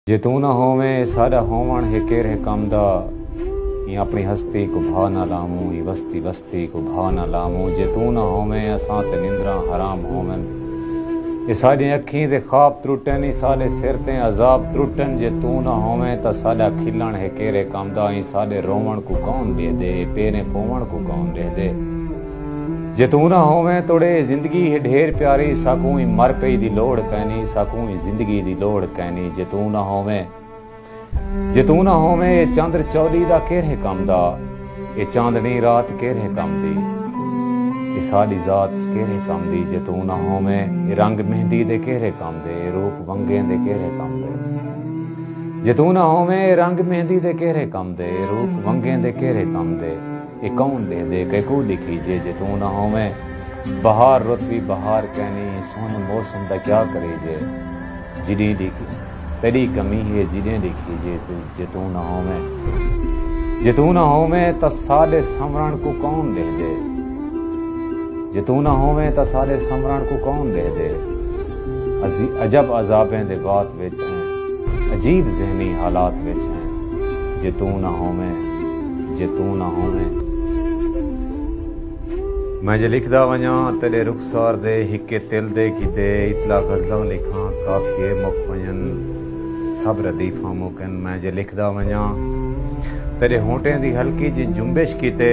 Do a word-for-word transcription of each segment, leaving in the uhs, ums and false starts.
جے توں نہ ہوویں، اے ساݙا ہووݨ ہے کیرھے کم دا؟ ایں اپݨی ہستی کوں بھا نہ لاووں، ایں وستی وستی کوں بھا نہ لاووں۔ جے توں نہ ہوویں، اساں تے نندراں حرام ہوون۔ اے ساݙیں اکھیں دے خواب ترٹن، ایں ساݙے سر تے عذاب ترٹن۔ جے توں نہ ہوویں، تاں ساݙا کھلݨ ہے کیرھے کم دا؟ ایں ساݙے رووݨ کوں کون ݙیہدے؟ اے پیریں پووݨ کوں کون ݙیہدے؟ جے توں نہ ہوویں، توڑے اے زندگی ہے ڈھیر پیاری، ساکوں ایں مر پئی دی لوڑ کائنی، ساکوں ایں زندگی دی لوڑ کائنی۔ جے توں نہ ہوویں، جے توں نہ ہوویں، اے چندر چوݙی دا کیرھے کم دا؟ اے چاندݨی رات کیرھے کم دی؟ اے ساݙی ذات کیرھے کم دی؟ جے توں نہ ہوویں، اے رنگ مہندی دے کیرھے کم دے؟ اے روپ ونگیں دے کیرھے کم دے؟ جے توں نہ ہوویں، اے رنگ مہندی دے کیرھے کم دے؟ اے روپ ونگیں دے کیرھے کم دے؟ اے کون ݙیہدے، کیکوں ݙکھیجے؟ جے توں نہ ہوویں، بہار رت وی بہار کائنی، سوہݨے موسم دا کیا کریجے؟ جݙیں ݙکھ-، تیݙی کمی ہے جݙیں ݙکھیجے توں، جے توں نہ ہوویں۔ جے توں نہ ہوویں، تاں ساݙے سنورݨ کوں کون ݙیہدے؟ جے توں نہ ہوویں، تاں ساݙے سنورݨ کوں کون ݙیہدے؟ عزی-، عجب عذابیں دے بعد وچ ہیں، عجیب ذہنی حالات وچ ہیں۔ جے توں نہ ہوویں، جے توں نہ ہوویں۔ میں جے لکھدا ونڄاں تیݙے رخسار دے ہکے تل دے کیتے، اتلا غزلاں لکھاں قافیے مک ونڄن، سب ردیفاں مکن۔ میں جے لکھدا ونڄاں تیݙے ہونٹیں دی ہلکی جی جنبش کیتے،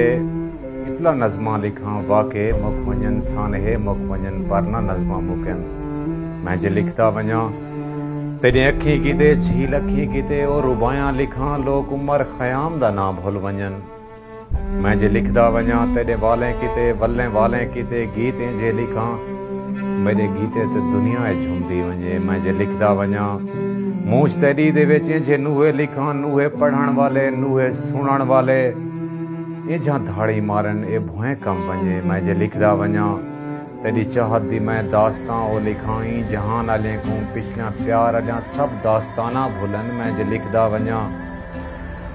اتلا نظماں لکھاں واقعے مک ونڄن، سانحے مک ونڄن، پر نہ نظماں مکن۔ میں جے لکھدا ونڄاں تیݙیں اکھیں کیتے، جھیل اکھیں کیتے، او رباعیاں لکھاں، لوک عمر خیام دا ناں بھل ونڄن۔ میں جے لکھدا ونڄاں تیݙے والیں کیتے، ولیں والیں کیتے، گیت اینجھے لکھاں، میݙے گیتے تے دنیا اے جھمدی ونڄے۔ میں جے لکھدا ونڄاں مونجھ تیݙی دے وچ اینجھے نوحے لکھاں، نوحے پڑھݨ والے، نوحے سݨݨ والے اینجھاں دھاڑی مارن، اے بھوئیں کم ونڄے۔ میں جے لکھدا ونڄاں تیݙی چاہت دی میں داستاں او لکھاں، ایں جہان آلیاں کوں پچھلیاں پیار آلیاں سب داستاناں بھلن۔ میں جے لکھدا ونڄاں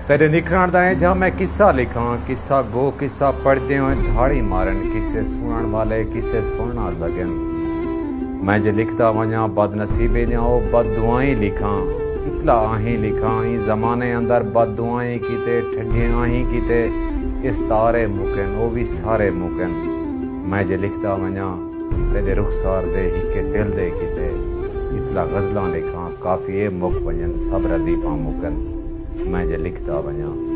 تیݙے نکھڑݨ دا اینجھا میں قصہ لکھاں، قصہ گو قصہ پڑھدے ہوئے دھاڑی مارن، قصے سݨݨ والے قصے سݨݨا سڳن۔ میں جے لکھدا ونڄاں بد نصیبیں دیاں او بد دعائیں لکھاں، اتلا آہیں لکھاں، ایں زمانے اندر بد دعائیں کیتے، ٹھڈھیں آہیں کیتے، استعارے مکن، او وی سارے مکن۔ میں جے لکھدا ونڄاں تیݙے رخسار دے ہکے تل دے کیتے، اتلا غزلاں لکھاں، قافیے مک ونڄن، سب ردیفاں مکن۔ میں جے لکھدا ونڄاں